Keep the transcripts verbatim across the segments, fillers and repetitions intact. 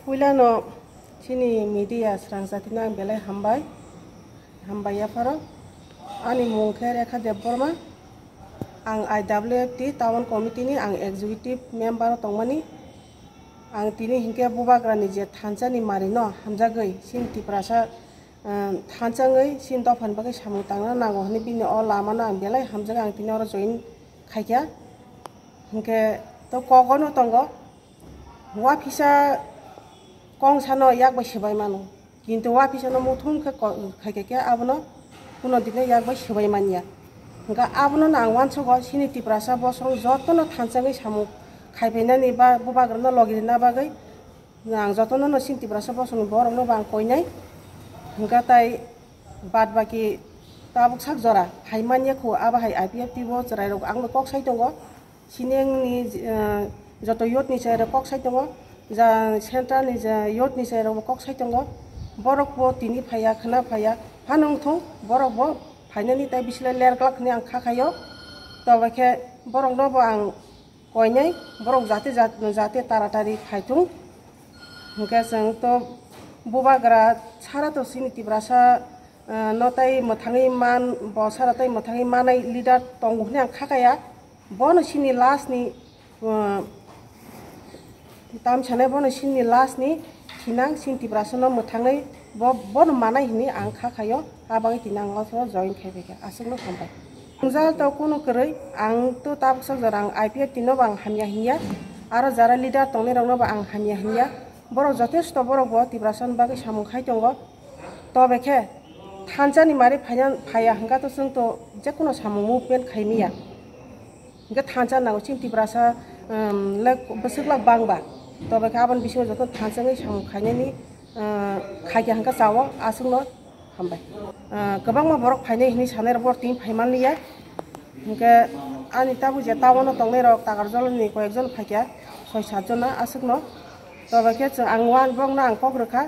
Puilano chini media srang jatino ang belai hambai, hambai yapharo. Ani mung khe Rekha Debbarma, ang I W F T Town Committee ni ang executive member o tongmani. Ang tini hinkhe bubagrani je thansa ni mari no hamjagwi chini Tiprasa, ah, thansa wngwi chini dophani bagwi samung tangna nango hwnwi bini o lama no ang belai hamjagwi ang tini oro join khaikha. Hinkhe to kok ono tongo, waphisa kongsa no yak bai swbai mano, kintu waphisa no muthung khe ko-, khaikha khe abono kuno dino yak bai swbai manya. Hinkhe abono no ang uansugo chini Tiprasa bosong jotono thansa wngwi samung khaipainani ba bubagrano logi rwna bagwi ang jotono no chini Tiprasa bosongni borokno bo ang koinai. Hinkhe tai bad baki tabuk sak jora hai manya khu abo hai I P F T bo chwrairok ang bai kok sai tongo. Chini wngni, eh, joto youth ni chwrairok kok sai tongo, ja central ni je youth ni chwrairok bo kok sai tongo. Borok bo tini phaiya, khwna phaiya, phano wngthung, borok bo phainani tai bisingo ler glak hwnwi ang kha khaio. Tobo khe borok no bo ang koinai, borok jate jat-, jate taratari phaithung. Hinkhe chwng to bubagra sara to chini Tiprasa, eh, no tai mwthangwi man, bo sara tai mwthangwi manai leader tongo hwnwi ang kha kaya. Bono chini last ni, eh, tam sanai bono chini last ni thinang chini Tiprasa no mwthangnai bo, bono manai hwnwi ang kha khaio. Abagwi tini ang o join khai phaikha. Aswkno hambai. Jal to kunu kwrwi, ang to tabuk sak jora ang I P F T no bo ang hamya hinya, aro jara leader tongnai rok no bo ang hamya hinya. Borok jotesto borok bo Tiprasa ni bagwi samung khai tongo. Tobe khe thansa ni mari phaiya, phaiya hwnkha to chwng to jekunu samung movement khai miya. Hwnkhe thansa nango chini Tiprasa, um, le bwswk lak bang ba. Tobe khe aboni bisingo joto thansa wngwi samung khainani, uh, khaikha hwnkhe chao aswkno. Hambai. Ah, kwbangma borok phainai hinwi sanai rok borok tini phai manliya. Hinkhe ani tabuk je town o tongnai rok Takarjala ni koyek jon phaikha, soi sat jona aswkno. Tobo khe chwng ang uan borokno ang kok rwkha.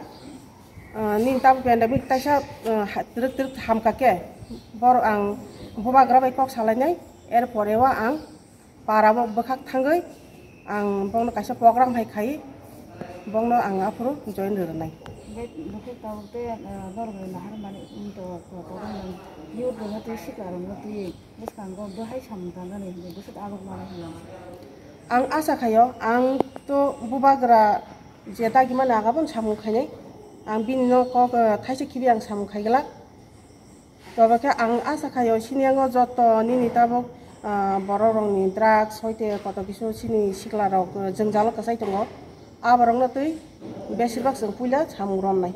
Ah, nini tabuk pandemic taisa, ah, ha-, twrwk twrwk hamkha khe borok ang bubagra bai kok salainai, er pore o ang para o bwkhak thangwi ang bongno kaisa program hai khai bongno ang aphuru join rwnai. Bwkhak tabuk tei, ah, borok rok nahar mani wngto program youth rok tei sikla rok twi bwskango bwhai samung tangnani hinwi bwswk aguk mano hinwi. Ang asa khaio ang to bubagra je dagi mani aga bono samung khainai ang bini no kok, ah, thaisa khibi ang samung khaiglak. Tobo khe ang asa khaio, sini yango joto nini tabuk, ah, borok rokni drugs, hoite koto kisu chini sikla rok, ah, jwngjalo kwchai tongo. Aborokno twi besibak chwng puila samung romnai.